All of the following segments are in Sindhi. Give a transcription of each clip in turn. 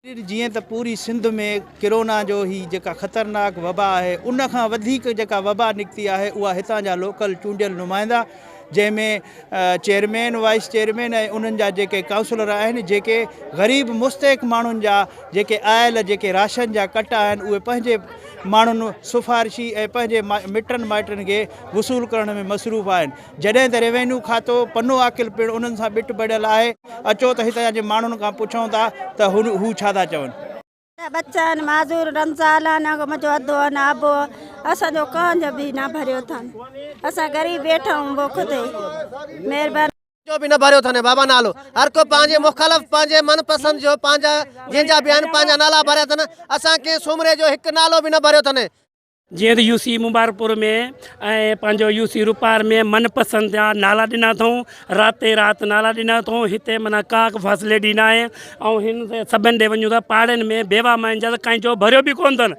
جيئن ته پوري سنڌ ۾ ڪرونا جو هي جيڪا خطرناڪ وبا آهي ان کان وڌيڪ جيڪا وبا نڪتي آهي اها هتان جا لوڪل چونڊيل نمائندا جنهن ۾ چيئرمين، وائيس چيئرمين ۽ انهن جا جيڪي ڪائونسلر آهن جيڪي غريب مستحق ماڻهن جا جيڪي آيل جيڪي راشن جا ڪٽ آهن اهي پنهنجي ماڻهن سفارشي ۽ پنهنجي مٽن مائٽن کي وصول ڪرڻ ۾ مصروف آهن. جڏهن ته روينيو کاتو پنو عاقل پڻ انهن سان ٻٽ بڻيل آهي. اچو ته هتان جي ماڻهن کان پڇون ٿا ته هو ڇا ٿا چون. ٻچا آهن معذور رمضان آهن منهنجو ادو آهن آبو اسان جو ڪنهن جو به نه ڀريو اٿن اسان غريب ويٺا آهيون بک تي مهرباني. جو به نه ڀريو اٿن بابا نالو هر ڪو پنهنجي مخالف پنهنجي من پسند جو پنهنجا جنهن جا به آهن پنهنجا نالا ڀريا اٿن اسان ڪنهن سومري جو هڪ نالو به نه ڀريو اٿن. جيئن ته يو سي مبارڪپور ۾ ۽ پنهنجو يو سي روپار ۾ من پسند جا نالا ڏنا اٿئون راتي رات نالا ڏنا اٿئون هتي معنيٰ ڪا به فيسلٽي نه آهي ۽ هن سڀن ڏي وڃون ٿا پاڙن ۾ بيوا ماين جا ته ڪنهن جو ڀريو به ڪونه اٿن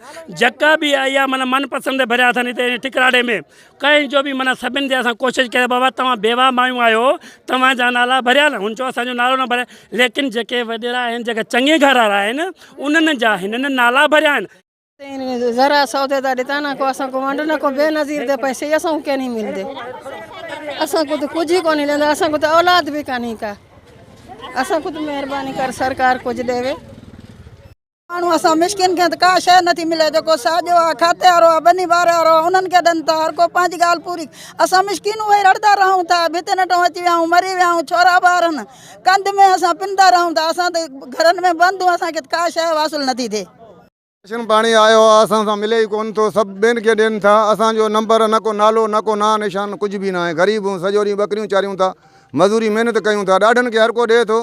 جيڪا به آئي آهي معنيٰ من پسند ڀريا اٿن هتي ٺڪراڙي ۾ ڪنهن جو به معنيٰ سڀن تي اسان ڪوشش ڪئي بابا توهان بيوا مايون آهيو توهان جا نالا ڀريا نه هن چيو اسانجو نالو نه ڀريا ليڪن جيڪي وڏيرا آهن جيڪا چڱي گهر وارا آهن انهن جا هنن نالا ڀريا آهن. ذرا سودي دا ڏتا نه کو اسان کو ونڊ نه کو بي نظير دے پیسے اسان کو نہیں ملدے اسان کو تو کچھ ہی کونی لیندا اسان کو تو اولاد بھی کانی کا اسان کو تو مہربانی کر سرکار کچھ دیوے۔ ماڻهو اسان مسڪين کي ته ڪا شيء نٿي ملي جيڪو ساڄو آ کاتي وارو آ ٻني ٻاري وارو آ انهن کي ڏين ٿا هر ڪو پنهنجي ڳالهه پوري اسان مسڪين اهي رڙدا رهون ٿا ڀتين هيٺان اچي ويا آهيون مري ويا آهيون ڇورا ٻار آهن ڪنڌ ۾ اسان پندا رهون ٿا اسان ته گهرن ۾ بند آهيون اسان کي ته ڪا شيء واصل نٿي ٿئي. راشن پاڻي آيو آ اسان سان ملي ئي ڪون ٿو سڀ ٻين کي ڏين ٿا اسان جو نمبر نه ڪو نالو نه ڪو نانء نشان ڪجهه به ناهي غريب هون سڄو ڏينهن ٻڪريون چاريون ٿا مزوري محنت ڪيون ٿا ڏاڍن کي هر ڪو ڏي ٿو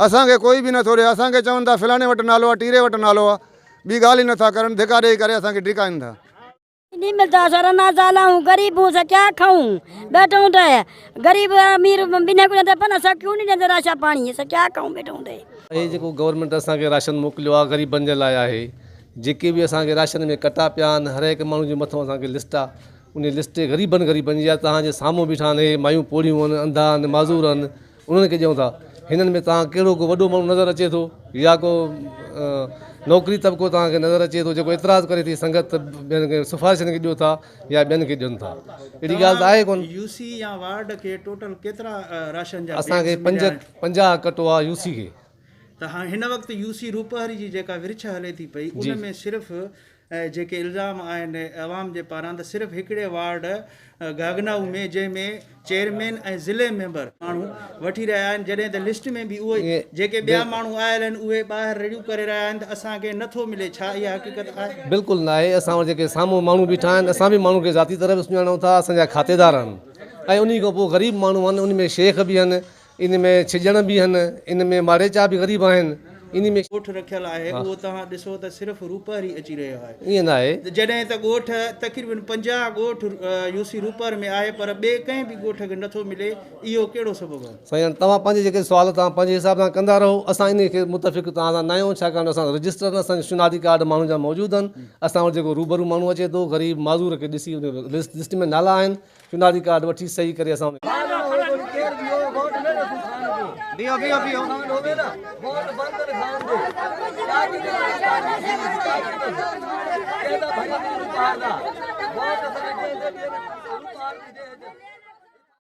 اسان کي ڪوئي به نٿو ڏي اسان کي چون ٿا فلاڻي وٽ نالو آ ٽيري وٽ نالو آ ٻي ڳالهه ئي نٿا ڪرن ڌڪا ڏئي ڪري اسان کي ڊڪائين ٿا. ني ملدا اسان رنا زالا هون غريب هون اسان ڪيا کائون بيٺون ته غريب امير ٻنهي کي ڏيندا پن اسان ڪيون ني ڏيندا راشا پاڻي اسان ڪيا کائون بيٺون ته. هي جيڪو گورنمينٽ اسان کي راشن موڪليو آ غريبن جي لاء آهي جيڪي به اسان کي راشن ۾ ڪٽا پيا آهن هر هڪ ماڻهو جي مٿو اسان کي لسٽ آ انهي لسٽ تي غريبن غريبن جي آ توهان جي سامهون بيٺا آهن هي مايون پوڙهيون آهن انڌا آهن معذور آهن انهن کي ڏيون ٿا. هنن ۾ توهان ڪهڙو ڪو وڏو ماڻهو نظر اچي ٿو يا ڪو نوڪري طبقو توهان کي نظر اچي ٿو جيڪو اعتراض ڪري ٿي سنگت ٻين کي سفارشن کي ڏيو ٿا يا ٻين کي ڏين ٿا اهڙي ڳالهه ته آهي ڪونه. يو سي يا وارڊ کي ٽوٽل ڪيترا راشن جا اسان کي بيگز پنج مليا آهن؟ 50 ڪٽو آهي يو سي کي. ته هاڻ هن وقت يو سي روپهري جي جيڪا ورڇ هلي ٿي پئي جي. ان ۾ صرف جيڪي الزام آهن عوام جي پاران ته صرف هڪڙي وارڊ گاگنائو ۾ جنهن ۾ چيئرمين ۽ ضلعي ميمبر ماڻهو وٺي رهيا آهن جڏهن ته لسٽ ۾ به اهي جيڪي ٻيا ماڻهو آيل آهن اهي ٻاهر رڙيون ڪري رهيا آهن ته اسان کي نه ٿو ملي ڇا اها حقيقت آهي؟ بلڪل ناهي اسان وٽ جيڪي سامهون ماڻهو بيٺا آهن اسان به ماڻهن کي ذاتي طرح به سڃاڻون ٿا اسان جا کاتيدار آهن ۽ انهي کان پوء غريب ماڻهو آهن انهي ۾ شيخ به آهن ان ۾ ڇڄڻ به هن، ان ۾ ماڙيچا به غريب آهن، ان ۾. ڳوٺ رکيل آهي اهو توهان ڏسو ته صرف روپهري اچي رهيو آهي. ائين ناهي. جڏهن ته ڳوٺ تقريبن 50 ڳوٺ يو سي روپهر ۾ آهي پر ٻئي ڪنهن به ڳوٺ کي نٿو ملي اهو ڪهڙو سبب آهي؟ سائين هاڻي توهان پنهنجي جيڪي سوال توهان پنهنجي حساب سان ڪندا رهو اسان انهي کي متفق توهان سان ناهيون ڇاڪاڻ جو اسان رجسٽر آهن اسان جو شناختي ڪارڊ ماڻهن جا موجود آهن اسان وٽ جيڪو روبرو ماڻهو اچي ٿو غريب معذور کي ڏسي ان لسٽ ۾ نالا آهن شناختي ڪارڊ وٺي صحيح ڪري اسان ان کي.